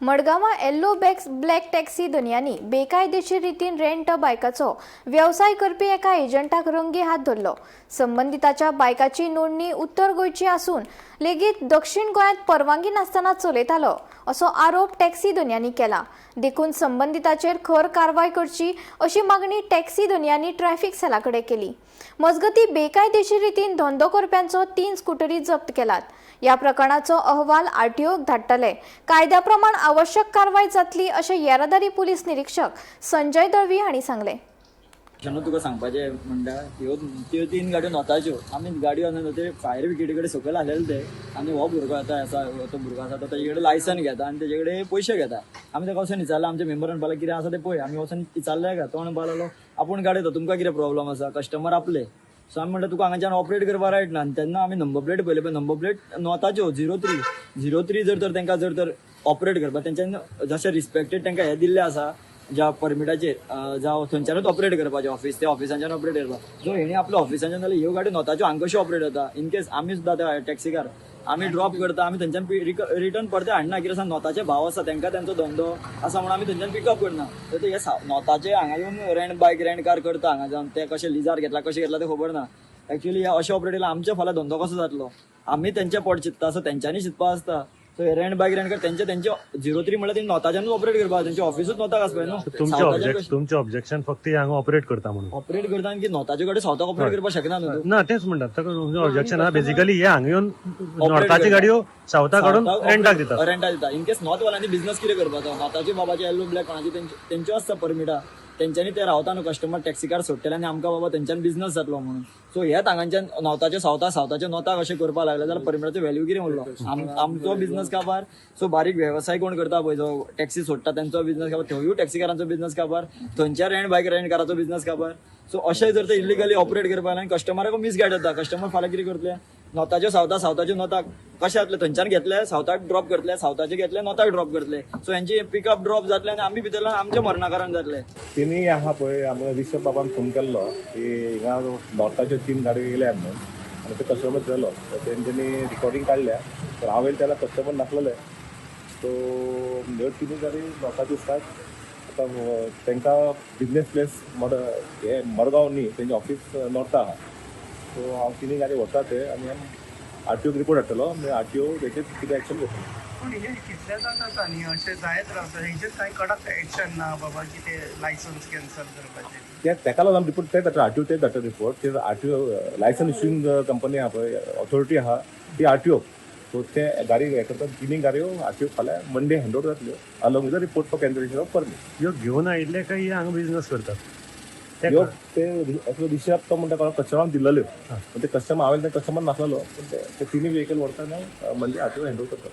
मडगांवां येल्लो bags black taxi धनयांनी बेकायदेशीर रितीन रेंट बायकाचो वेवसाय करपी एका एजंटाक रंगे हात धरलो. संबंदिताच्या बायकाची नोंदणी उत्तर गोंयची आसून लेगीत दक्षिण गोंयांत परवानगी नासतना चलयतालो असो आरोप टॅक्सी धनयांनी केला. देखून संबंदिताचेर खर कारवाय करची अशी मागणी टॅक्सी धनयांनी ट्रॅफिक सेला कडेन केली. मजगतीं, बेकायदेशीर रितीन धंदो करप्यांचो 3 स्कुटरी जप्त केलात. ह्या प्रकरणाचो अहवाल आरटीओक धाडटले. कायद्या प्रमाण आवश्यक कारवाय जातली अशें येरादारी पुलीस निरीक्षक संजय दळवी हांणी सांगलें. जेन्ना तुका सांगपाचें म्हणटा, ह्यो त्यो तीन गाडयो नॉर्थाच्यो. आमी गाडयो आसा ते फायर ब्रिगेडी कडेन सकयल आसलेले ते. आनी हो भुरगो आतां आसा, तो भुरगो आसा, तो तेजे कडेन लायसन घेता आनी तेजे कडेन पयशे घेता. आमी ताका वचून विचारलें, आमच्या मेंबरान म्हणपाक कितें आसा तें पळय. आमी वचून विचारलें का, तो म्हणपाक लागलो आपूण गाडी येता, तुमकां कितें प्रॉब्लम आसा, कस्टमर आपले. सो आमी म्हणटा, तुका हांगाच्यान ऑपरेट करपाक रायट ना. आनी तेन्ना आमी नंबर प्लेट पळयले, पळय नंबर प्लेट नॉर्थाच्यो, 03 03. जर तर तांकां जर तर ऑपरेट करपाक तेंच्यान जशें रिस्पेक्टेड तांकां हें दिल्लें आसा ज्या परमिटाचेर, जावं थंयच्यानूच ऑपरेट करपाचें ऑफिस, त्या ऑफिसांच्यान ऑपरेट करपाक. जो हेणी आपल्या ऑफिसांच्यान जाल्यार ह्यो गाडयो नॉर्थाच्यो हांगा कश्यो ऑपरेट जाता? इन केस आमी सुद्दां त्या टॅक्सीकार आमी ड्रॉप करता, आमी थंयच्यान रिटर्न परते हाडना. कितें आसा, नॉर्थाचे भाव आसा, तांकां तेंचो धंदो आसा म्हणून आमी थंयच्यान पिकअप करना. तर ते हे नॉर्थाचे हांगा येवन रेंट बायक, रेंट कार करता हांगा जावन. ते कशे लिजार घेतला, कशें घेतला तें खबर ना. एक्चुअली हे अशें ऑपरेट केल्यार आमचें फाल्यां धंदो कसो जातलो? आमी तेंचे पोट चिंतता, सो तेंच्यांनी चिंतपा आसता. सो हे रेंट बायक, रेंट कार तेंचे तेंचे 03 म्हणल्यार तें नॉर्थाच्यानूच ऑपरेट करपाक, तेंचे ऑफिसूच नॉर्थाक आसपाक न्हू. तुमचे सावथाच्यान ऑब्जेक्ट तुमचे ऑब्जेक्शन फक्त हे हांगा ऑपरेट करता म्हणून? ऑपरेट करता की नॉर्थाचे कडेन सावथाक ऑपरेट करपाक शकना न्हू तूं. ना, तेच म्हणटात. ताका तुमचें ऑब्जेक्शन आहा बेसिकली हे हांगा येवन नॉर्थाची गाडयो सावथा काडून रेंटाक दितात. रेंटाक दिता. इन केस नॉर्थ वाल्यांनी बिझनस कितें करपाचो? नॉर्थाचे बाबाचे येल्लो ब्लॅक कोणाचे तेंच्यो आसता परमिटां, तेंच्यांनी ते रावता न्हू. कस्टमर टॅक्सीकार सोडटले आनी आमकां बाबा तेंच्यान बिझनस जातलो म्हणून. सो हेच हांगाच्यान नॉर्थाचे सावथा, सावथाचे नॉर्थाक अशें करपाक लागले जाल्यार परमिटाचो व्हॅल्यू कितें उरलो? आमचो बिझनस काबार. सो बारीक वेवसाय कोण करता पळय, जो टॅक्सी सोडटा तेंचो बिझनस काबार, थंयूय टॅक्सीकारांचो बिझनस काबार, थंयच्या रेंट बायक रेंट काराचो बिझनस काबार. सो अशें जर ते इलिगली ऑपरेट करपाक लागले, कस्टमराक मिसगायड जाता. कस्टमर फाल्यां कितें करतले? नॉर्थाच्यो सावथा, सावथाच्यो नॉर्थाक कशें जातलें? थंयच्यान घेतले सावथाक ड्रॉप करतले, सावथाचे घेतले नॉर्थाक ड्रॉप करतले. सो हेंची पिकअप ड्रॉप जातले आनी आमी भितरल्यान आमच्या मरणा कारण जातले. तिनूय आहा पळय, आमकां रिशब बाबान फोन केल्लो की हिंगा नॉर्थाच्यो तीन गाडयो येयल्या म्हणून आनी ते कस्टमर जालो. तेंच्यांनी रिकॉर्डिंग काडल्या, तर हांव येयले तेन्ना कस्टमर नासलेले. सो ह्यो तिनूय गाडी नॉर्थाच्यो दिसतात. आतां तांकां बिजनेस प्लेस मड हे मडगांव न्ही, तेंचें ऑफीस नॉर्था आहा. सो हांव तिनूय गाडी व्हरता ते आनी आरटीओक रिपोर्ट हाडटलो. मागीर आरटीओ तेचेर कितें एक्शन घेतलो. पूण हे कितलेदांच जाता न्ही, अशें जायत रावता. हेजेर कांय कडक एक्शन ना बाबा की ते लायसन्स कॅन्सल करपाचें? ते तेका लागून रिपोर्ट ते धाडटा, आरटीओ ते धाडटा रिपोर्ट. ते आरटीओ लायसन इश्यूइंग कंपनी आहा पळय, ऑथॉरिटी आहा ती आरटीओ. सो ते गाडी हे करता. तिनूय गाडयो आरटीओ फाल्यां मंडे हँड ओवर जातल्यो along with the report for cancellation of permit. ह्यो घेवन आयिल्ले काय हे हांगा बिझनस करतात ते? ह्यो ते असलो रिशब तो म्हणटा कोणा कस्टमरान दिल्लेल्यो, पण ते कस्टमर हांवें ते कस्टमर नासलेलो. पण ते तिनूय व्हेकल व्हरता म्हणजे आरटीओ हँड ओवर करता.